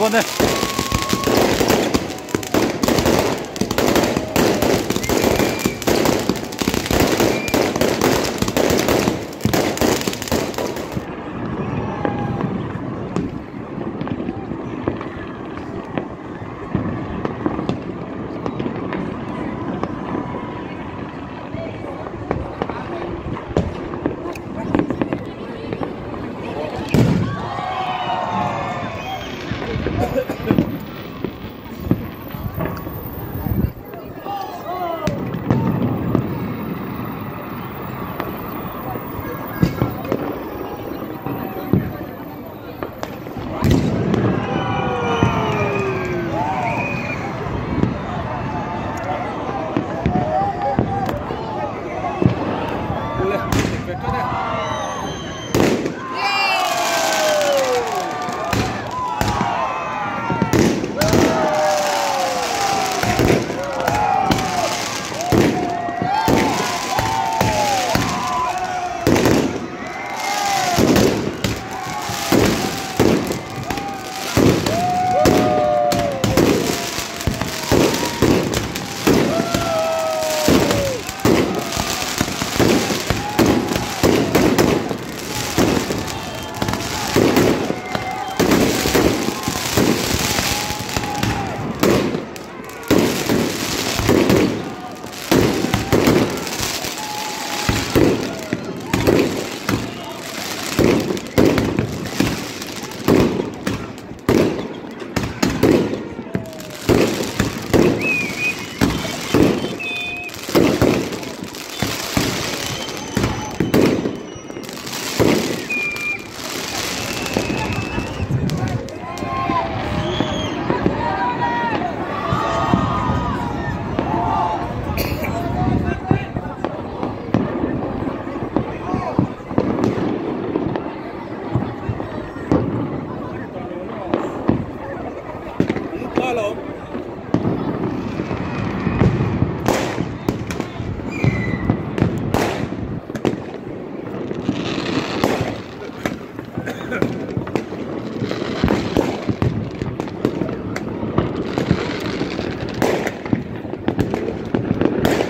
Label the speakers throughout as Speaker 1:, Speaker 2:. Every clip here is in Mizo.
Speaker 1: bon e.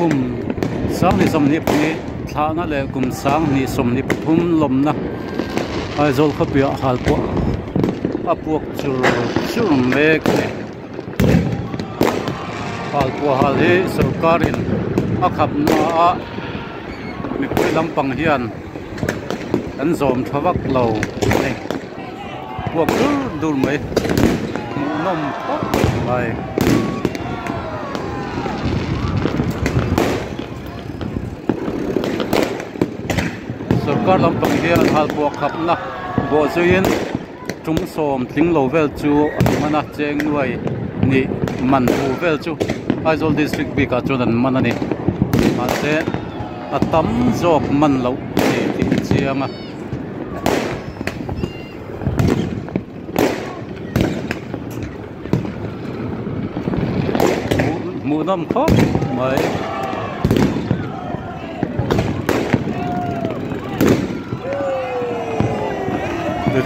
Speaker 1: Kum sanghnih sawmhnih pahnih thlahna leh kum sanghnih sawmhnih pathum lawmna Aizawl khawpuiah hal pawh a puak chur chur mek a ni. Hal puah hal hi sorkarin a khapna a mipui lampang hian an zawm tha vak lo a ni. Puak dur dur mai hmuhnawm khawp mai. Sorkar lampang hian halpuah khapna bawhzuiin tum sawm tling lo vel chu an man a cheng nuai nih man hu vel chu Aizawl district bikah chuan an man a ni mahse a tam zawk man loh a ni tih a chiang a. Hmuhnawm khawp mai.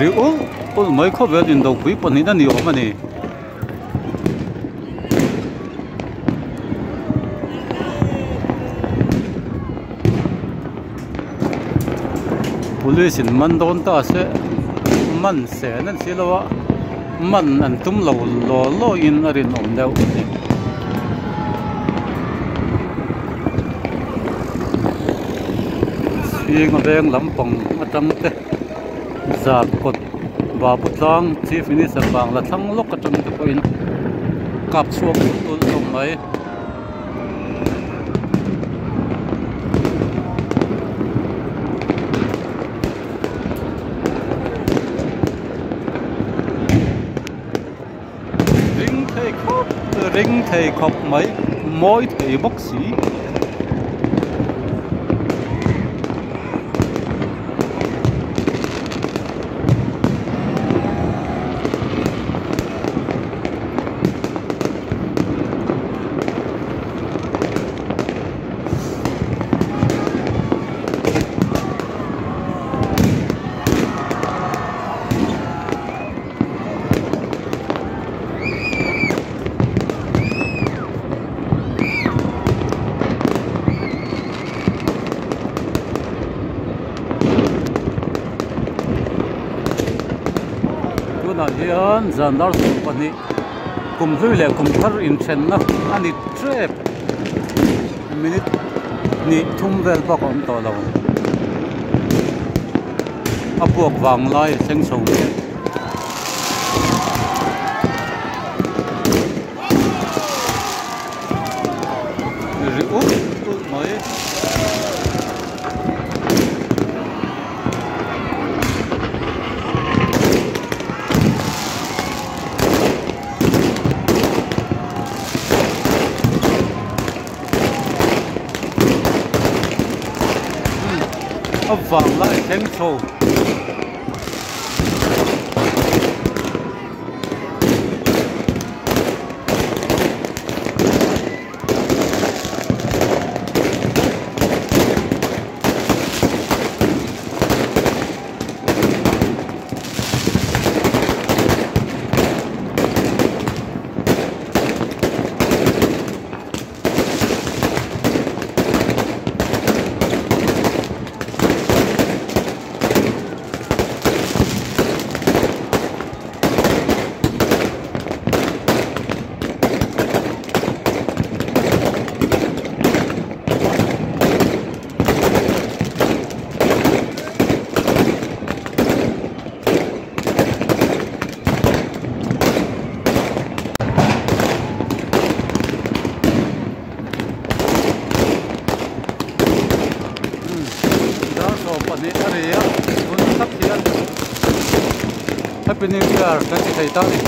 Speaker 1: Ri ulh ulh mai khawvel indopui pahnih a ni awm a ni. Police in man dawn ta se man sen an si lo a man an tum lo law law in a rinawm deuh a ni. Chhinga veng lampang atang te zar kawt Babu tlang Chief Minister bangla thlang lawk atang te pawhin kap chhuak ul ul hlawm mai. Ring thei khawp ring thei khawp mai mawi thei bawk si. Tunah hian zan dar 12 kum hlui leh kum thar inthenna a ni tep minute hnih thum vel bak a awm tawh lo a puak vang lai a thleng chho mek. Ri up up mai. A vang lai thleng chho. Dar 12 a ri a tun tak hian Happy New Year kan ti thei ta a ni.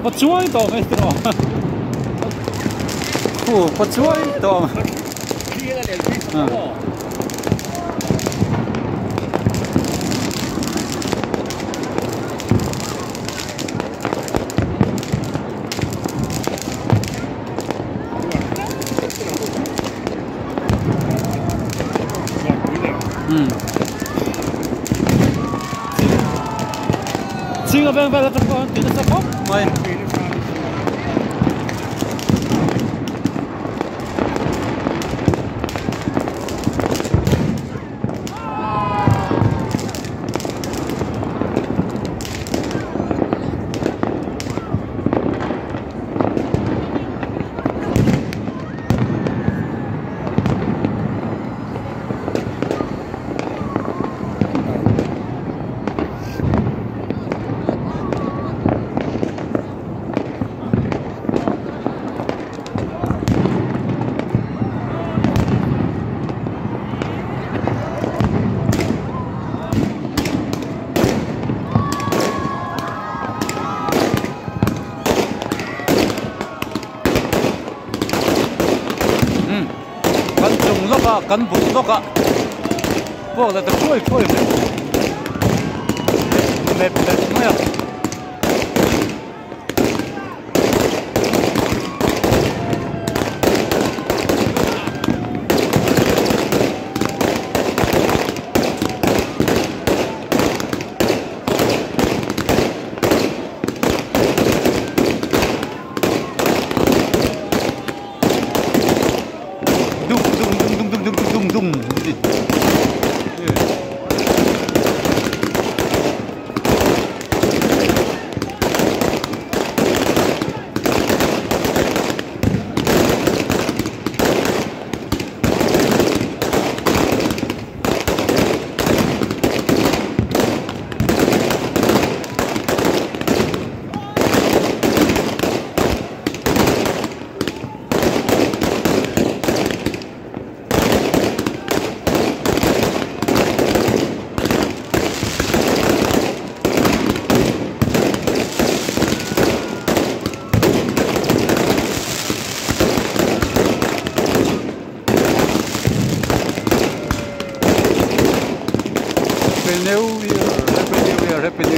Speaker 1: Pa chuai tawh mai tawh khu pa chuai tawh Ching a veng vel atang pawh hian tui nasa khawp mai. Kan chung lawk a kan bul lawk a pawh la ta khuai khuai mai mep mep mai a.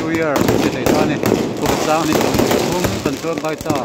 Speaker 1: New Year kan ti thei ta a ni. Kum sang hnih thum kan chuang kai ta.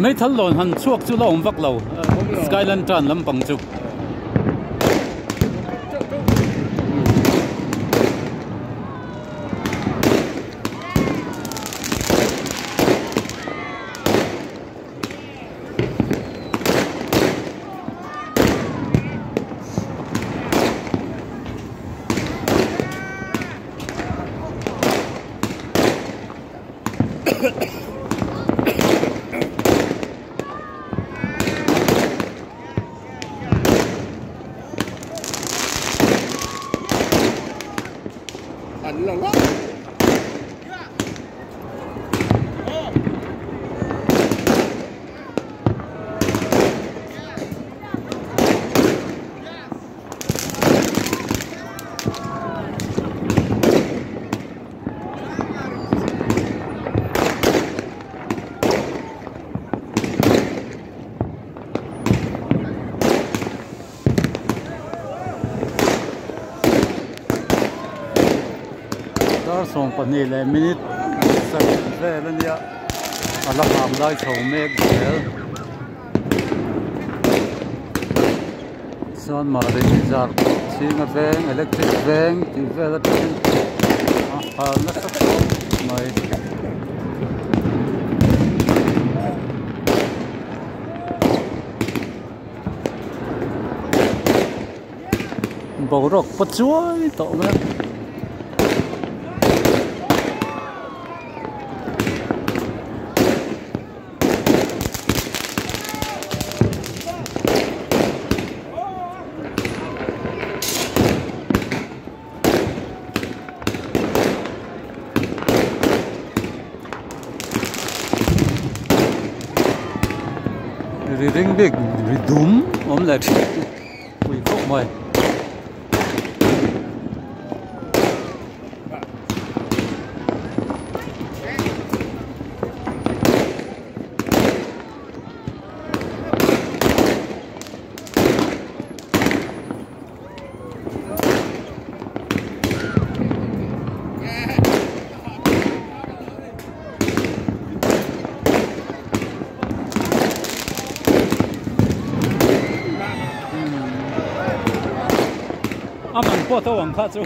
Speaker 1: Meithal lawn han chhuak chu la awm vak lo skyline tan lampang chu.
Speaker 2: An la ngawt.
Speaker 1: Dar 12 leh minute sarih vel a nia a la hang lai chho mek zel chuan mahni zar chhinga veng electric veng tih vel atangin a hal nasa khawp mai. Boruak pawh chuai tawh mai a. Ri ring bik ri dum awm leh thin pui khawp mai. pawh tho ang kha chu.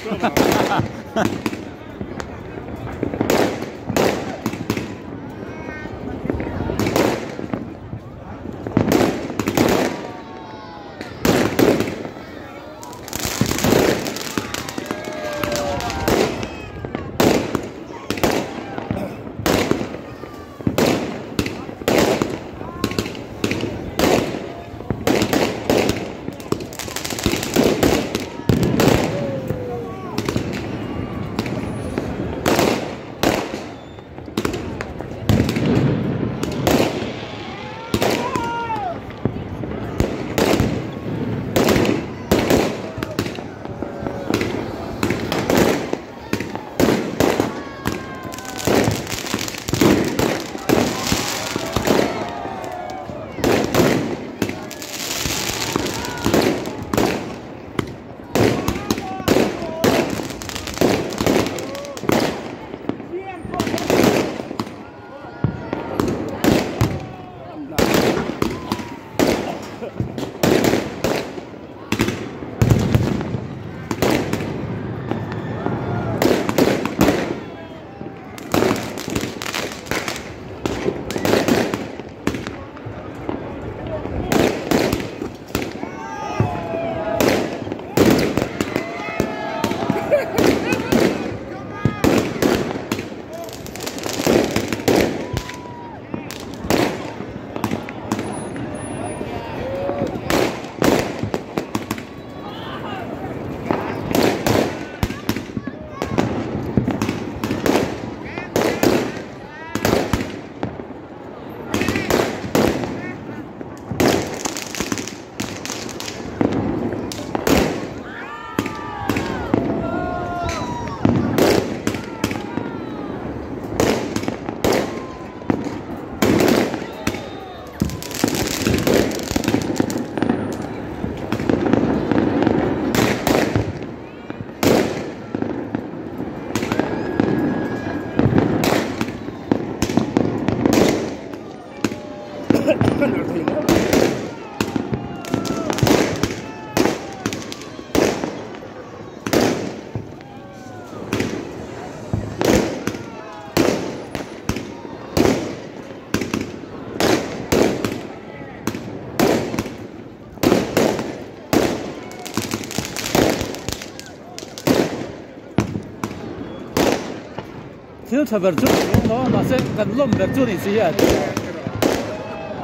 Speaker 1: Thil tha ber chu a lo mahse kan lawm ber chu ni si hian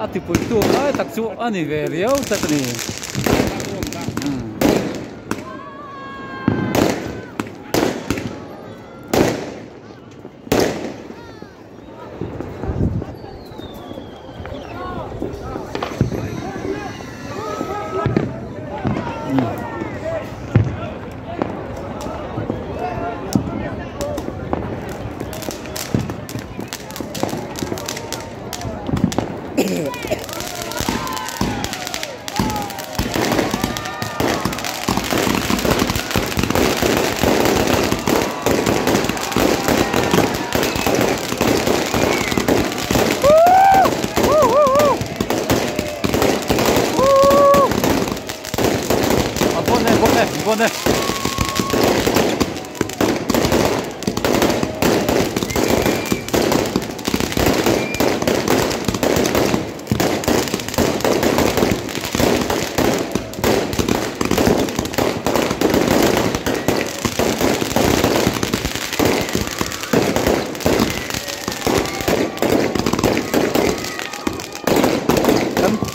Speaker 1: a tipuitu lai tak chu a ni ve riau tlat a ni.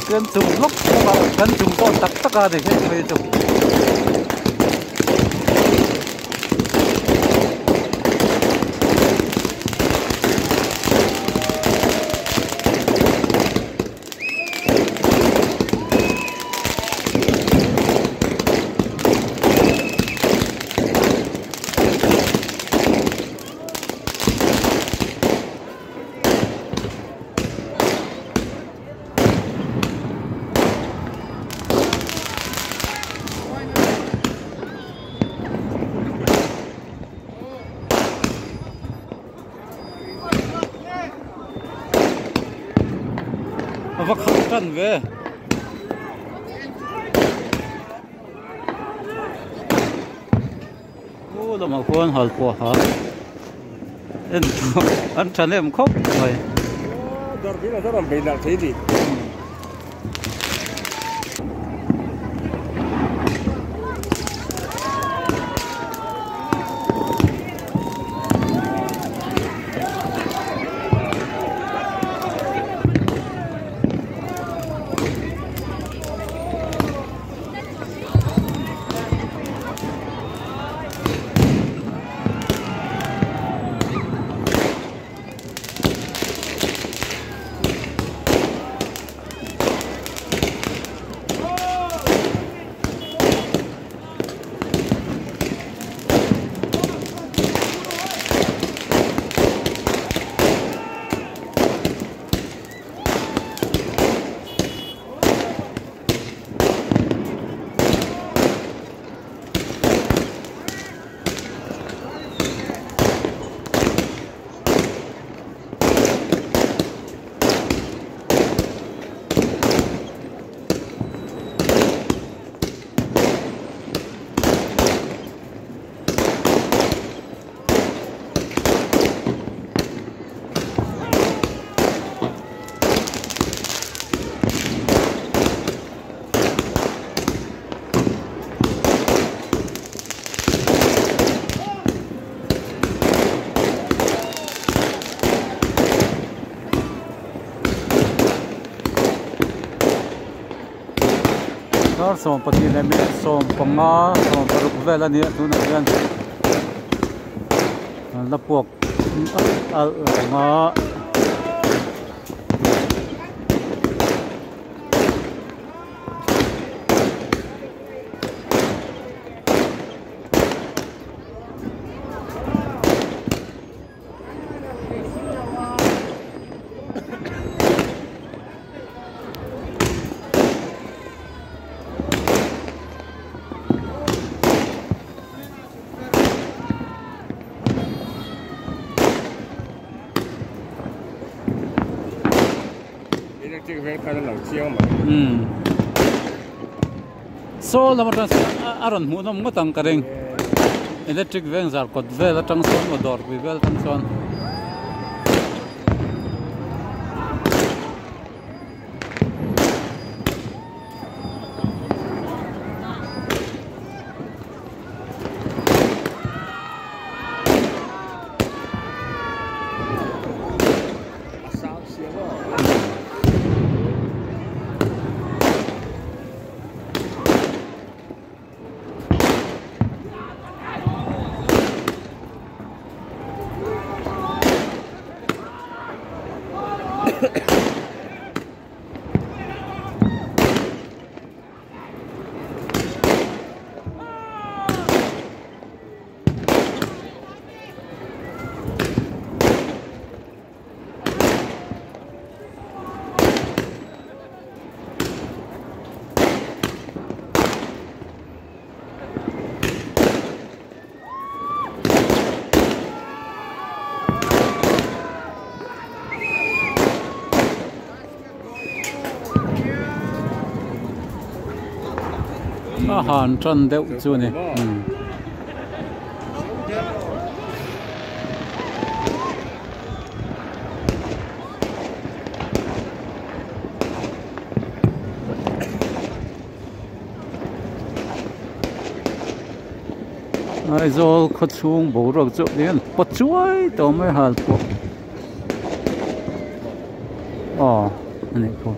Speaker 1: Kan chung lawk lawk a kan chung pawh tak tak a ni hei phei chu. A va khat tan ve. Khu lamah khuan halpuah ha en chu an thahnem khawp mai. Dar 12 leh minute 15 16 vel a ni a tunah hian an la puak alh reng a.
Speaker 2: Electric veng khan a lang chiang mai.
Speaker 1: Umm. Saw lam atang sawn a rawn hmuh nawm ngawt ang ka ring. Electric veng zar kawt vel atang sawn maw dawrpui vel atang sawn.
Speaker 2: A sang sia maw.
Speaker 1: A han tan deuh chu a ni. Aizawl khawchhung boruak chu hian pawt chuai tawh mai hal pawh aw a nih pawh.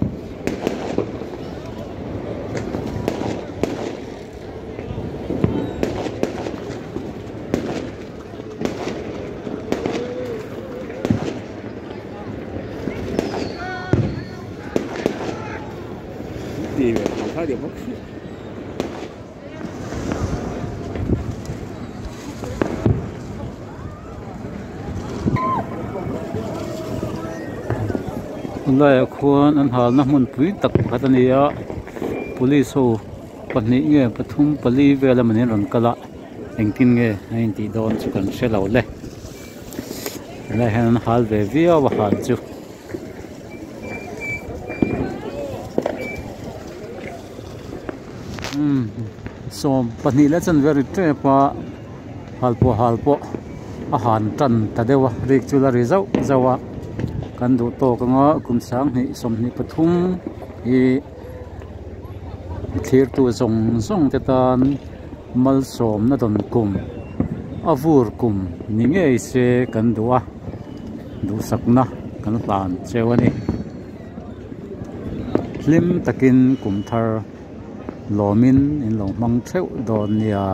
Speaker 1: Tunlaiah khuan an halna hmun pui tak pakhat a ni a police ho pahnih nge pathum pali vel emaw ni an rawn kal a engtin nge a intih dawn chu kan hre lo le helaiah hian an hal ve viau a hal chu. Umm 12 leh chanve ri tep a. Halpuah hal pawh a han tan ta deuh a rik chu la ri zauh zauh a kan duh tawk anga kum sanghnih 23 hi thirtu zawng zawng te tan malsawmna dawn kum a vur kum ni ngei se kan duh a duhsakna kan hlan cheu a ni hlim takin kum thar lawmin in lo hmang theuh dawn nia.